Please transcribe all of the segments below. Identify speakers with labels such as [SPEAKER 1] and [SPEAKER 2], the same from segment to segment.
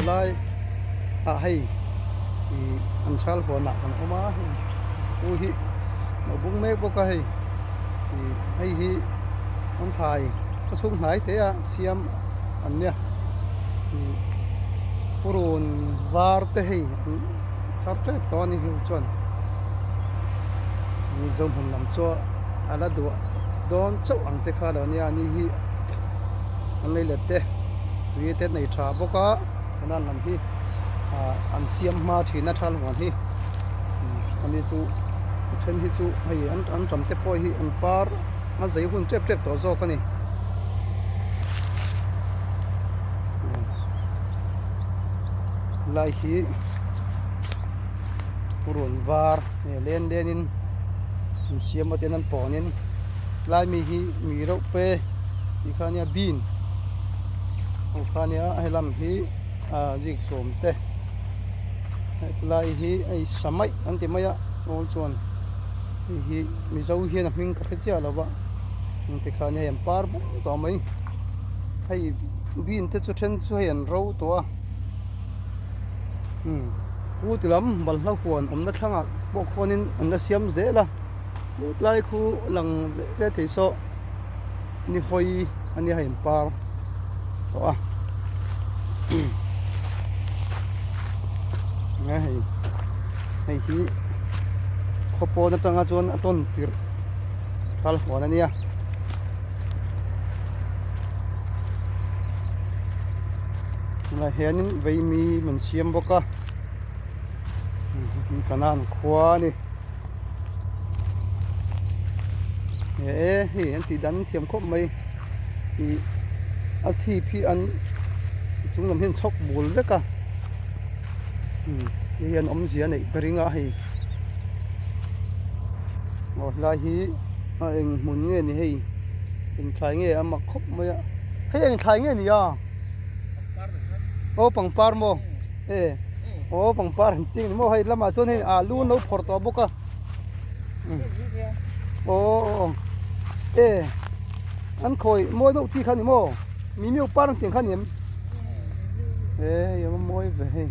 [SPEAKER 1] Lai ah hei ih an chal huanah kan awm a hei u hi a bung mek bawk a hei ih hei hi an thlai khaw chhung hnai te a siam an nia ih purun var te hei an thar tep tawh a ni hi chuan mizo hmun lam chu a la duah dawn chauh ang te kha a lo nia a ni hi an lei let te tui te nei tha bawk a kanan lam hi ah an siam hma thin a thal huan hi ani chu a then hi chu hei an an tam te pawh hi an par a zei hun tep tep tawh zawk a ni lai hi purun var len len in an siam a ten an pawn in lai mi hi mi reuh pe tih kha ania bean ang kha ania a helam hi ah zik hlawm te hetlai hi hei samaih an ti mai a awl chuan hei hi mizo hian a hming ka hre chiah lo va engti khan hei an par bawk tawh mai hei bean te chu then chu hei an ro tawh a umm pu ti lam balhla huan awmna thlangah pawh khuanin an la siam zel a tlai khu lang ve thei saw. Ni hawi a nia hei an par tawh a nge hei hei hi khaw pawn atanga chuan a tawn tirh kal huan a nia tunah hianin veimi an siam bawk a kanan khua a ni. E hei an tih dan an thiam khawp mai ih a chhip hi an chung lam hian chhawk bul vek a umm hei hian awmzia a neih ka ring a hei aw helai hi a eng hmun nge ni hei eng thlai nge a mak khawp mai a hei eng thlai nge ni a aw pangpar maw e aw pangpar an ching ni maw hei lamah chuan hei alu an lo phawrh tawh bawk a aw e an khawi mawi deuh chi kha ni maw mimiu par ang tih kha ni em e hei a va mawi ve hei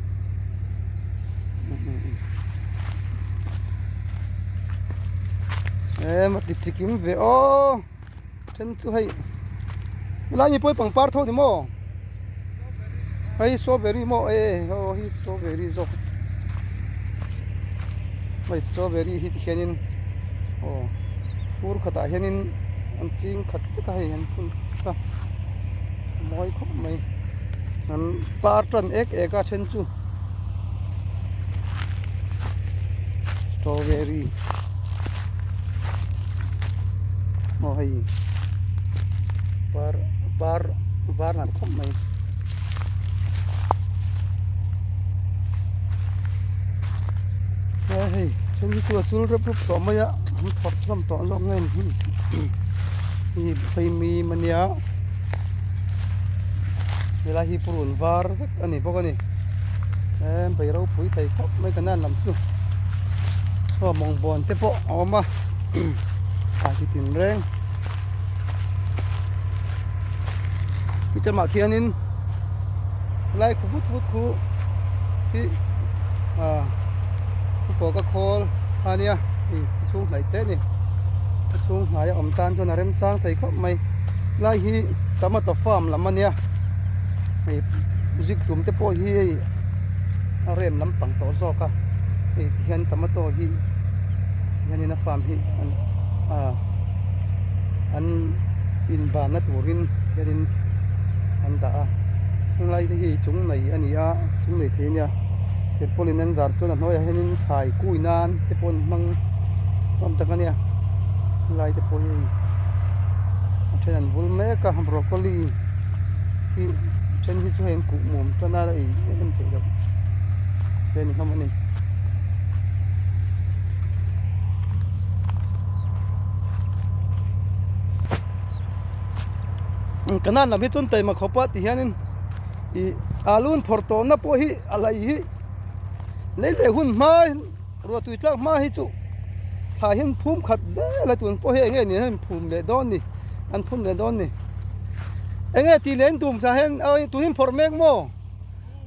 [SPEAKER 1] e ma ti chikim ve aw. Then chu hei helai mi pawi pangpar tho ni maw hei strawberry maw e aw hi strawberry zawk hei strawberry hi tikhianin aw fur khatah hianin an ching khat vek a hei an phun a mawi khawp mai an par tan ek ek a then chu strawberry. Aw hei par var var nalh khawp mai he hei then hi chu a chul rep rep tawh mai a an phawrh hlawm tawh zawk nge ni hi phei mi mania helai hi purun var vek a ni bawk a ni he bei ropui thei khawp mai ka nan lam chu saw mawngbawn te pawh a awm a a chi tin reng hetlaiah khianin helai khu vut vut khu hi ah pawh ka khawl a nia ih chhung hnaih te a ni a chhung hnai a awm tan chuan a remchang thei khawp mai helai hi tomato farm lam a nia hei zik hlum te pawh hi hei a rem lampang tawh zawk a hei ti hian tomato hi hianin a farm hi an ah an inbanna turin hianin an dah a helai te hi chung nei a ni a chung nei thei a nia silpaulin an zar chuan a hnuaiah hianin thlai kui nan te pawh an hmang hlawm tak a nia helai te pawh hi a then an vul mek a broccoli hi then hi chu hei an kuh muam tan a ei em em theih loh te a ni hlawm a ni. Kanan lam hi chuan taima khawp a ti hianin ih alu an phawrh tawhna pawh hi a lei hi lei leh hun hma ruah tui tlak hma hi chu thla hian phum khat zel a tun pawh hi eng nge ni hian phum leh dawn ni an phun leh dawn ni eng nge tih leh an tum thla hian tun hi an phawrh mek maw.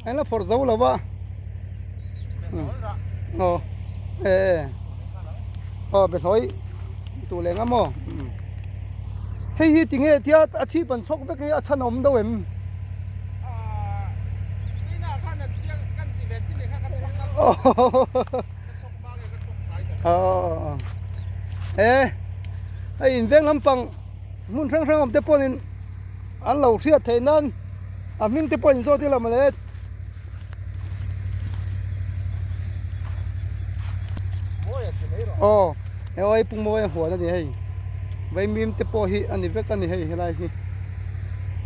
[SPEAKER 1] An la phawrh zo lo va. Aw e aw behlawi duh leh ngam aw. Hei hi tinge tia a chhip an chhawk vek hi a chhan awm deuh em? Aw e hei inveng lampang hmun hrang hrang awm te pawhin an lo hriat theih nan a hming te pawh inzawt ila mawle. Aw he aw hei pu mawi a huan a ni hei vaimim te pawh hi a ni vek a ni hei helai hi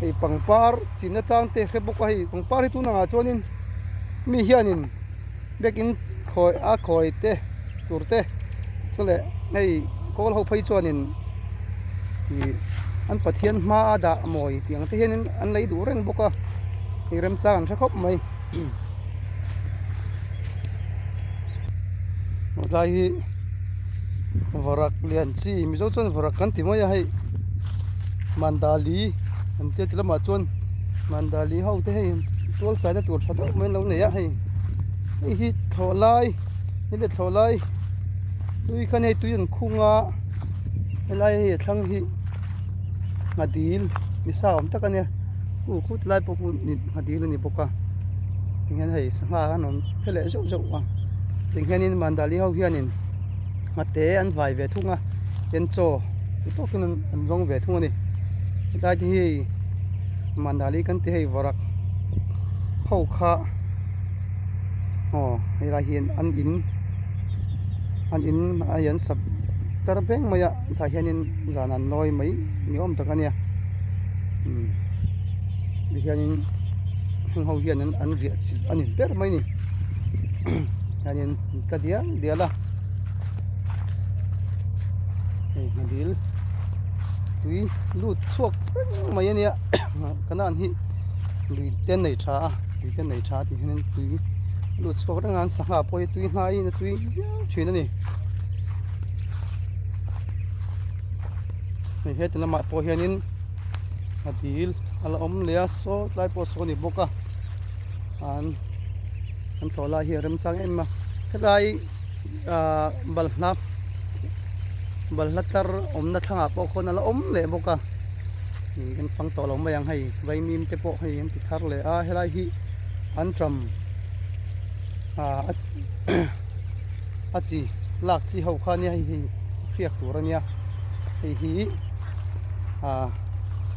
[SPEAKER 1] hei pangpar chin atang te hre bawk a hei pangpar hi tun angah chuanin mi hianin biakin khawi a khawi te tur te chu leh hei kawl ho phei chuanin ih an pathian hma a dah mawi tih ang te hianin an lei duh reng bawk a hei remchang an hre khawp mai tlai hi varak lian chi mizo chuan varak kan ti mai a hei mandali an tia ti lamah chuan mandali ho te hei tual chaina tur tha deuh mai an lo nei a hei hei hi thlawh lai. Hile thlawh lai tui khan hei tui an khung a helai hei a thlang hi nghadil ni sa awm tak a nia u khut lai pawh khu nghadil a ni bawk a tihian hei sangha an awm phe leh zeuh zeuh a tihianin mandali ho hianin nghate an vai ve thung a tin chaw ni tawkin an zawng ve thung a ni hetlai te hi mandali kan ti hei varak ho kha. Aw helai hian an in an in a hian sap tar veng mai a tah hianin zan an lawi mai ni awm tak a nia umm tihianin heng ho hian an riah chilh a ni ber mai a ni hianin an tla dial dial a hei hnadil tui lut chhuak reng mai a nia kanan hi lui te nei tha a. Tui te nei tha tih hianin tui lut chhuak reng a an sangha pawh hi tui hnaiin a tui viau thin a ni hei heti lamah pawh hianin a dil a la awm leh a saw tlai pawh saw a ni bawk a an an thlawh lai hi a remchang em a helai ahh balhla balhla tlar awmna thlangah pawh khawn a la awm leh bawk a. Ih kan fang tawh lo mai ang hei vaimim te pawh hei an ti thar leh a helai hi an ṭam ah a chi lak chi ho kha ania hei hi hriak tur ania hei hi ah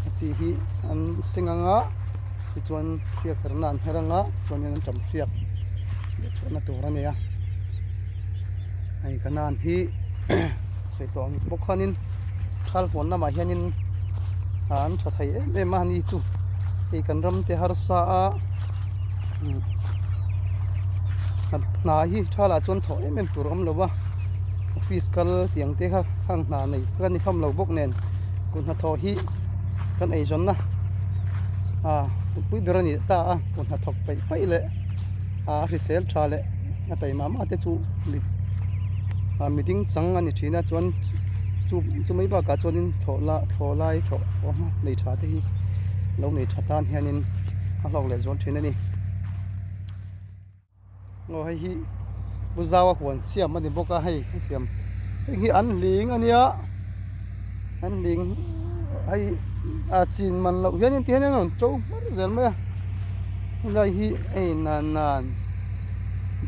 [SPEAKER 1] a chi hi an seng ang a tichuan hriak herna an her ang a chuanin an ṭam hriak leh chhuahna tur a nia hei kanan hi sawi tawh ang bawk khanin thal huan lamah hianin an tha thei em em a ni chu hei kan ram te harsa a hna hi thalah chuan thawh em em tur a awm lo va office kal tih ang te kha khang hna nei ka ni hlawm lo bawk nen kut hnathawh hi kan eizawnna ah pui ber a ni ta a kut hnathawk peih peih leh a hrisel tha leh a taima mah te chu mit ah mi ding chang a ni thin a chuan chu chu mai bakah chuanin thlawh la thlawh lai thlawh awm a nei tha te hi lo nei tha tan hianin a hlawk leh zual thin a ni aw hei hi pu zau a huan siam a ni bawk a hei a siam heng hi an hling a nia an hling hei a chin man loh hianin ti hian an rawn to hmar zel mai a helai hi hei nan nan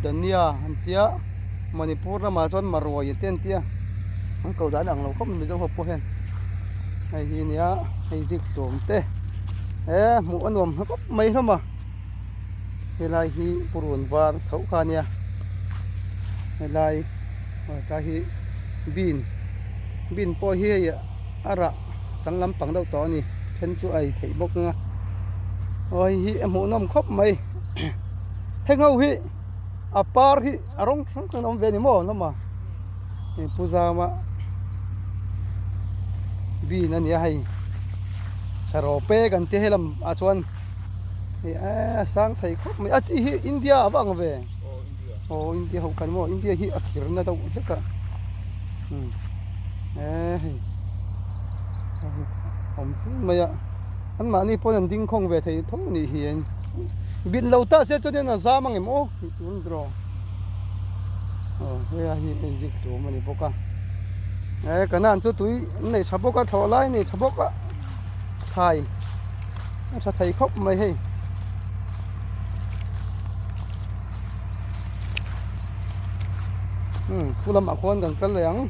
[SPEAKER 1] Dania an tia Manipur lamah chuan Maruai te an tia an ko dan ang lo khawp mai Mizo ho pawh hian hei hi nia hei zik tum te he hmuh a nuam khawp mai hlawm a helai hi purun var tho kha a nia helai tlai hi bean bean pawh hi hei a rah chang lampang deuh tawh a ni then chu a ei theih bawk ang a aw hei hi a hmuhnawm khawp mai heng ho hi a par hi a rawng hrang hrang a awm ve a ni maw hlawm a hei pu zama bean a ni a hei saraw pek an tia helam ah chuan hei a sang thei khawp mai a chi hi India a va ang ve aw India ho khan maw India hi a khir na deuh hlek a umm hei awm hlun mai a an mahni pawn an ding khawng ve thei tho a nih hi. Bit lo ta se chuanin a zam ang em aw tih tur an draw. Aw heia hi hei zik tlum a ni bawk a. E kanan chu tui an nei tha bawk a thlawh lai a nei tha bawk a thlai a tha thei khawp mai hei. Umm khu lamah khuan kan kal leh ang.